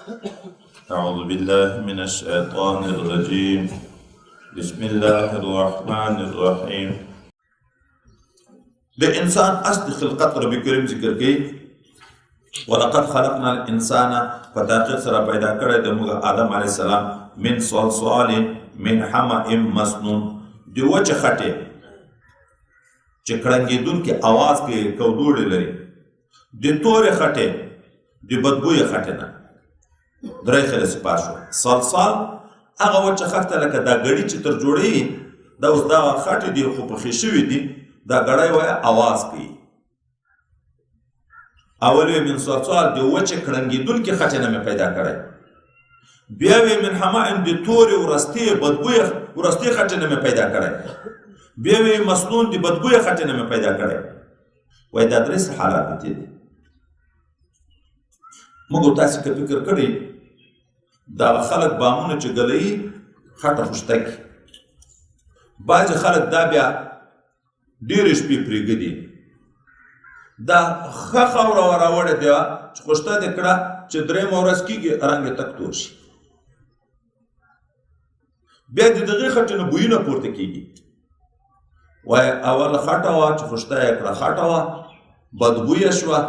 أعوذ بالله من الشيطان الرجيم. بسم الله الرحمن الرحيم. د انسان اصل خلقت رب کریم ذکر کړي. ولقد خلقنا الانسان، په تحقیق سره پیدا کړی د موږ آدم علیه السلام من صلصال من حمأ مسنون، د وچې خټې چې کړنګېدونکې اواز کې کودوړې لري، د تورې خټې، د بدبویې خټې نه درې خلې صفات شو. صلصال هغه وچه خښته لکه دا ګړي چې تر جوړېږي، دا اوس دا خټې دي خو پخې شوي دي، دا ګړی وایه اواز کوي. اول وی من صلصال، د وچې کړنګېدونکې خټې نه مې پیدا کړی. بیا وی من حمأ، د تورې ورستې بدبویې ورستې خټې نه مې پیدا کړی. بیا وی مسنون، د بدبویې خټې نه مې پیدا کړی. وایي دا درې څه حالات دي. موږ تاسې که فکر کړی، دا خلک بامونه چې ګلوي خټه خوشته کړي. بعضې خلک دا بیا ډېرې شپې پرېږدي، دا ښه خاوره وراوړې دی چې خوشته دې کړه، چې درېیمه ورځ کېږي رنګ یې تک تور شي. بیا د دغې خټې نه بویونه پورته کېږي. وایي اول خټه وه چې خوشته یې کړه، خټه وه بدبویه شوه،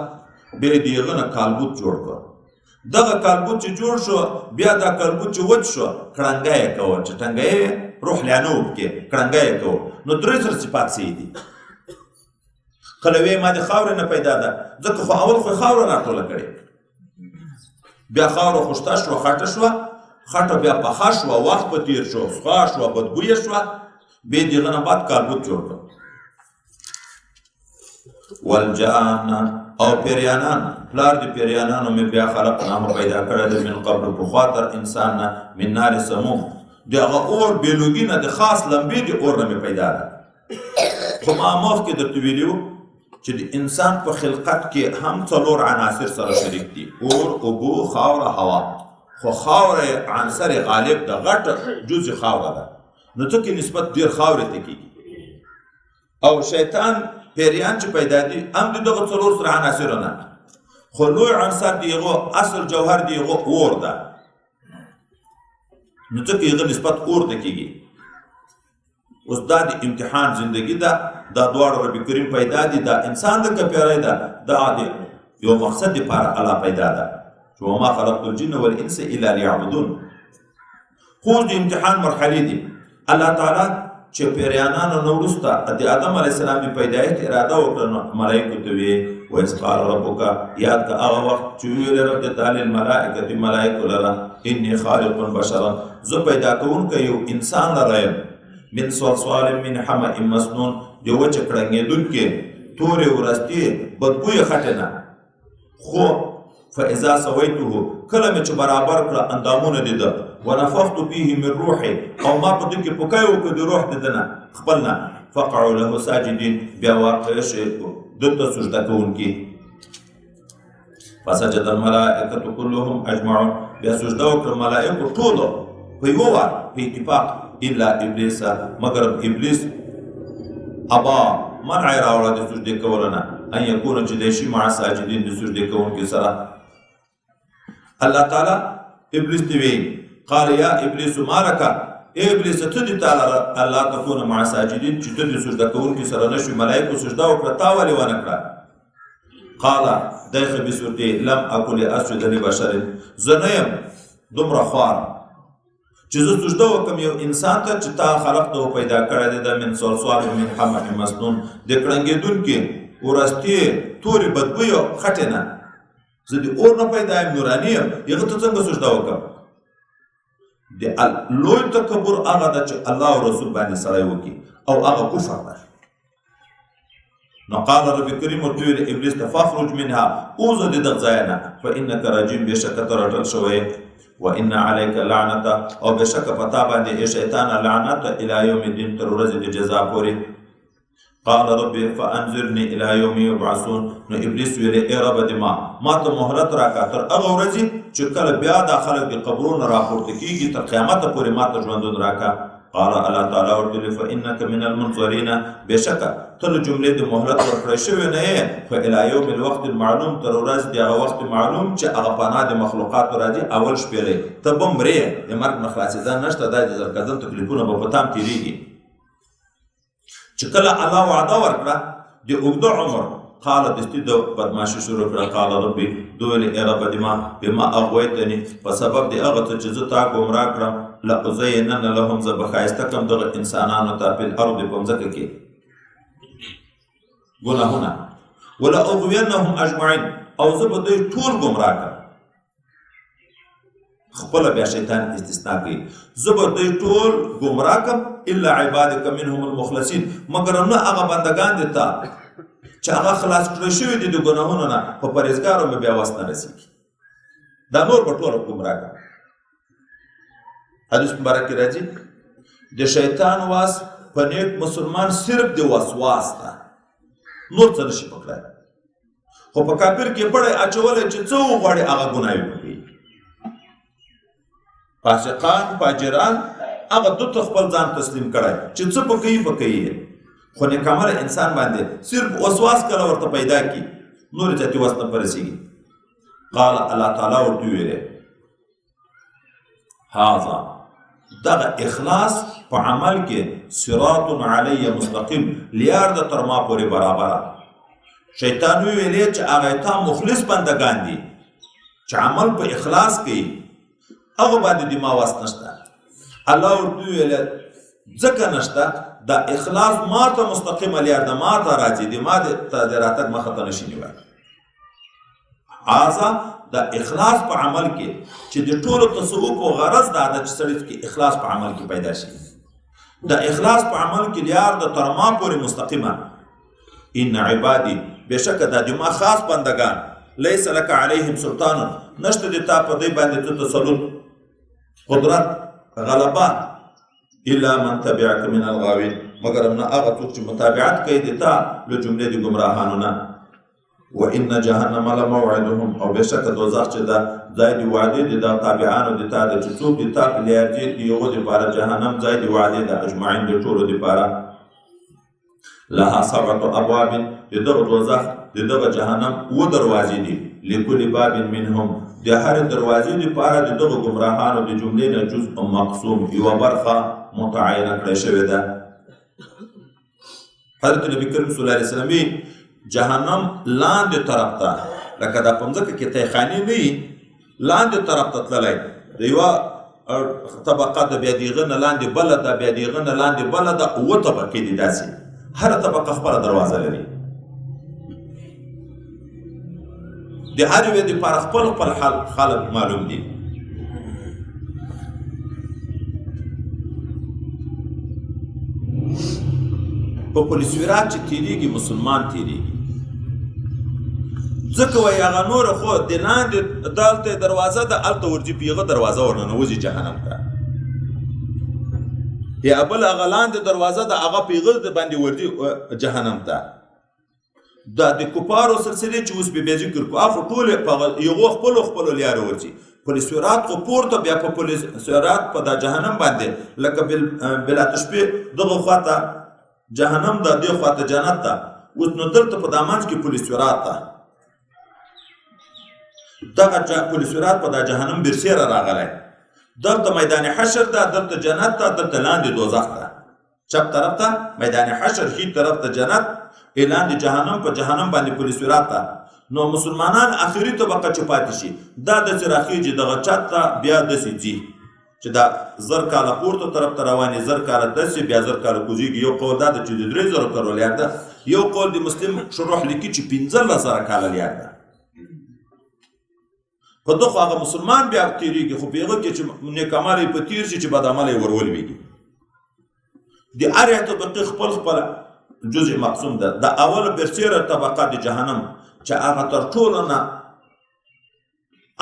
بیا یې د هغه نه کالبوت جوړ کړ. دغه کالبوت چې جوړ شو، بیا دا کالبوت چې وچ شو، کړنګه یې کوه، چې ټنګه یې روح لا نه و پکې، کړنګه یې کوه. نو درې سره صفات صحیح دي. کله وایي ما د خاورې نه پیدا ده، ځکه خو اول خو خاوره راټوله کړې، بیا خاوره خوشته شوه، خټه شوه، خټه بیا پخه شوه، وخت په تېر شو، سخا شوه، بدبویه شوه، بیا د هغه نه بعد کالبوت جوړ کړ. والجان او پیریانان، پلار د پیریانانو مې بیا خلقناه پیدا کړی دی من قبل، پخوا تر انسان نه، من نار سموم، د هغه اور بېلوګي نه، د خاص لمبې د اور نه مې پیدا ده. خو ما مخکې درته ویلي وو چې د انسان په خلقت کې هم څلور عناصر سره شریک دي: اور، اوبو، خاوره، هوا. خو خاوره عنصر غالب ده، غټه جزء خاوره ده، نو ځکه نسبت ډېر خاورې ته کېږي. او شیطان پیریان چې پیدا دي هم د دغه څلور سره عناصرو نه، خو لوی عنصر د هغو اصل جوهر د هغو اور ده، نو ځکه هغه نسبت اور ته کېږي. اوس دا د امتحان زندگی ده، دا دواړه رب کریم پیدا دي، دا انسان ده که پیری ده، دا د یو مقصد دپاره الله پیدا ده چې وما خلقت الجن والانس الا لیعبدون. خو اوس د امتحان مرحلې دي. الله تعالی چې پیریانانو نه وروسته د آدم علیه السلام د پیدایښت اراده وکړه، نو ملایکو ته ویې واذ قال ربک، یاد که هغه وخت چې وویل رب د تعالی الملائکة، ملایکو لره، انی خالق بشرا، زه پیدا کوونکی یو انسان لره یم، من صلصال من حمأ مسنون، د وچې کړنګېدونکې تورې ورستې بدبویې خټې نه. خو فاذا سویته، کله مې چې برابر کړه اندامونه د ده، ونفخت فيه من روحي، او ما په ده کې پوکی وکړ د روح د ده نه خپل نه، فقعوا له ساجدین، بیا واقع شي ده ته سجده کوونکي. فسجد الملائکة كلهم اجمعون، بیا سجده وکړه ملائکو ټولو په یوه وار په اتفاق، الا ابلیس، مګر ابلیس ابا منع یې راوړه د سجدې کولو نه، ان یکون چې دی شي مع ساجدین، د سجدې کوونکي سره. الله تعالی ابلیس ته ویل قال یا ابلیس ما لک، ای ابلیس ته دې تعالی الله تكون مع ساجدین، چې ته د سجده کوونکي سره نه شوې، ملایکو سجده وکړه تا ولې ونه کړه؟ قال دی خبیث ورته لم اکن لاسجد لبشر، زه نه یم دومره خوار چې زه سجده وکړم یو انسان ته چې تا خلقته پیدا کړی دی د من صلصال من حمأ مسنون، د کړنګېدونکې ورستې تورې بدبویو خټې نه، زه د اور نه پیدا یم، نوراني یم، هغه ته څنګه سجده وکړم؟ د لوی تکبر هغه ده چې الله او رسول باندې سړی وکړي، او هغه کفر ده. نو قال رب کریم ورته ویل ابلیس ته فاخرج منها، ووځه د دغه ځای نه، فانک رجیم، بېشکه ته رټل شوی، وان علیک لعنت، او بېشکه په تا باندې ای شیطانه لعنت الی یوم الدین، تر ورځې د جزا پورې. قال رب فانظرني الى يوم يبعثون، نو ابلیس ویلې ای رب د ما، ما ته مهلت راکړه تر هغه ورځې چې کله بیا دا خلک د قبرونو راپورته کېږي، تر قیامته پورې ما ته ژوندون راکړه. قال الله تعالی ورته فانک من المنظرین، بېشکه ته له جملې د مهلت ورکړی شوی نه یې، خو الی یوم الوقت المعلوم، تر ورځې د هغه وخت معلوم چې هغه پناه د مخلوقاتو راځي اول شپېلۍ، ته به مرې، د مرګ نه خلاصېدا نشته، دا د زرکدن تکلیفونه به په تام تېرېږي. چې کله الله وعده ورکړه د اوږده عمر، قال دستي د بدمعاشي شروع کړه، قال ربي دویل ای ربه د ما بما اغویتني، په سبب د هغه څه چې زه تا ګمراه کړم، لأزینن لهم، زه به ښایسته کړم دغه انسانانو ته فی الارض په مځکه کې ګناهونه، ولأغوینهم اجمعین، او زه به دوی ټول ګمراه کړم. خپله بیا شیطان استثنا کوي، زه به دوی ټول ګمراه کړم الا عبادک منهم المخلصین، مګر نه هغه بندګان دي تا چې هغه خلاص کړی شوي دي د ګناهونو نه، په پرهېزګارو مې بیا وس نه رسېږي، دا نور به ټول ګمراه کړم. حدیث مبارک کې راځي د شیطان واس په نیک مسلمان صرف د وسواس ده، نور څه نشي پکړی، خو په کافر کې پړی اچولی چې څه وغواړي هغه ګناوې پکوي. فاسقان فاجران هغه ده ته خپل ځان تسلیم کړی چې څه پکوي پکوي، خو نیکعمله انسان باندې صرف وسواس کله ورته پیدا کړي، نور چاته وس نه پرسېږي. قال الله تعالی ورته وویلې هذا، دغه اخلاص په عمل کې صراط علی مستقیم، لیار د تر ما پورې برابره. شیطان وویلې چې هغه تا مخلص بندګان دي چې عمل په اخلاص کوي، هغه باندې د ما وس نشته. الله ورته وویلې ځکه نشته، دا اخلاص ما ته مستقیمه لیار ده، ما ته راځي، د ما ته د راتګ مخه ته نشي نیولی. هذا د اخلاص په عمل کې چې د ټولو تصوف او غرض دا ده چې سړي کې اخلاص په عمل کې پیدا شي، د اخلاص په عمل کې لیار د تر ما پورې مستقیمه. ان عبادي، بېشکه دا د ما خاص بندګان، لیس لک علیهم سلطان، نشته د تا په دوی باندې څه تسلط، قدرت، غلبه، الا من تبعک من الغاوین، مګر نه هغه څوک چې متابعت کوي د تا له جملې د ګمراهانو نه. وان جهنم لموعدهم، او بېشکه دوزخ چې ده ځای د وعدې د دغه تابعانو د تا ده چې څوک د تا په لار ځي د هغو دپاره جهنم ځای د وعدې ده اجمعین د ټولو دپاره. لها سبعة ابواب، د دغه دوزخ د دغه جهنم اووه دروازې دي، لکل باب منهم، د هرې دروازې دپاره د دغه ګمراهانو د جملې نه جزء مقسوم، یوه برخه متعینه کړی شوې ده. حضرت نبی کریم صلی الله علیه وسلم جهنم لاندې طرف ته، لکه دا په مځکه کې تیخانې نه وي، لاندې طرف ته تللی، د یوه طبقه ده، بیا د هغه نه لاندې بله ده، بیا د هغه نه لاندې بله ده، اووه طبقې دي داسې، هره طبقه خپله دروازه لري، د هر یوې دپاره خپل خپل خلک معلوم دي. په پولیس ویرات چې تېرېږي مسلمان تېرېږي، ځکه وایي هغه نوره خو د لاندې دلته دروازه ده، هلته ورځي په هغه دروازه ورننوځي جهنم ته، یا بل هغه لاندې دروازه ده هغه په هغه باندې ورځي جهنم ته. دا د کفارو سلسلې چې اوس بیا ذکر کړو، هغه ټولې په هغو خپلو خپلو لیارو ورځي. پولیس ویرات خو پورته بیا په پولیس ویرات په دا جهنم باندې لکه بلا تشبیه دغه خواته جهنم ده، دې خواته جنت ده، اوس نو دلته په دا منځ کې پولیس ویرات ده. دغه پولیس ویرات په دا جهنم برسېره راغلی، دلته میدان حشر ده، دلته جنت ده، دلته لاندې دوزخ ده. چپ طرف ته میدان حشر، ښي طرف ته جنت، لاندې جهنم، په جهنم باندې پولیس ویرات ده. نو مسلمانان اخري طبقه چې پاتې شي دا داسې راخېږي دغه چت ته، بیا داسې ځي چې دا 1000 کاله پورته طرف ته روانې، 1000 کاله داسې، بیا 1000 کاله کوزېږي. یو قول دا ده چې د 3000 کالو لیار ده، یو قول د مسلم شروح لیکي چې 15000 کاله لیار ده. په ده خو هغه مسلمان بیا تېرېږي، خو په هغه کې چې نیک عمل یې په تېر شي چې بد عمل یې ورولوېږي. د هرې طبقې خپل خپل جزء مقسوم ده. د اول برسېره طبقه د جهنم چې هغه تر ټولو نه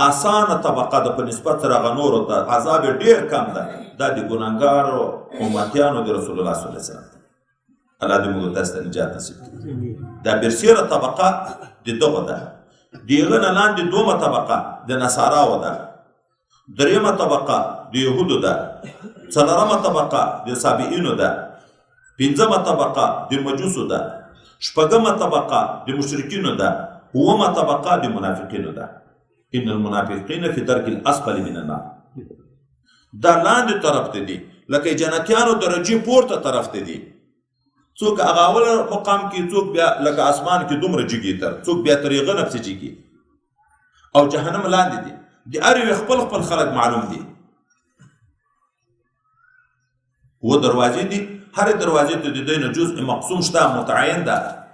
اسانه طبقه ده په نسبت سره هغه نورو ته، عذاب یې ډېر کم ده، دا د ګناهګارو امتیانو د رسول الله صلی الله علیه وسلم. الله دې موږ تاسو ته نجات نصیب کړي. دا برسېره طبقه د دغه ده. د هغه نه لاندې دومه طبقه د نصاراو ده، درېیمه طبقه د یهودو ده، څلورمه طبقه د سابعینو ده، پنځمه طبقه د مجوسو ده، شپږمه طبقه د مشرکینو ده، اوومه طبقه د منافقینو ده. ان المنافقین فی درک الاسفل من النار. دا لاندې طرف ته دي، لکه جنتیانو درجې پورته طرف ته دي. څوک هغه اول مقام کې، څوک بیا لکه اسمان کې دومره جګي تر، څوک بیا تر هغه نه پسې جګي، او جهنم لاندې دي. د هر یوې خپل خپل خلک معلوم دي. و دروازې دي، هرې دروازې ته د دوی نه جزء مقسوم شته، متعین ده.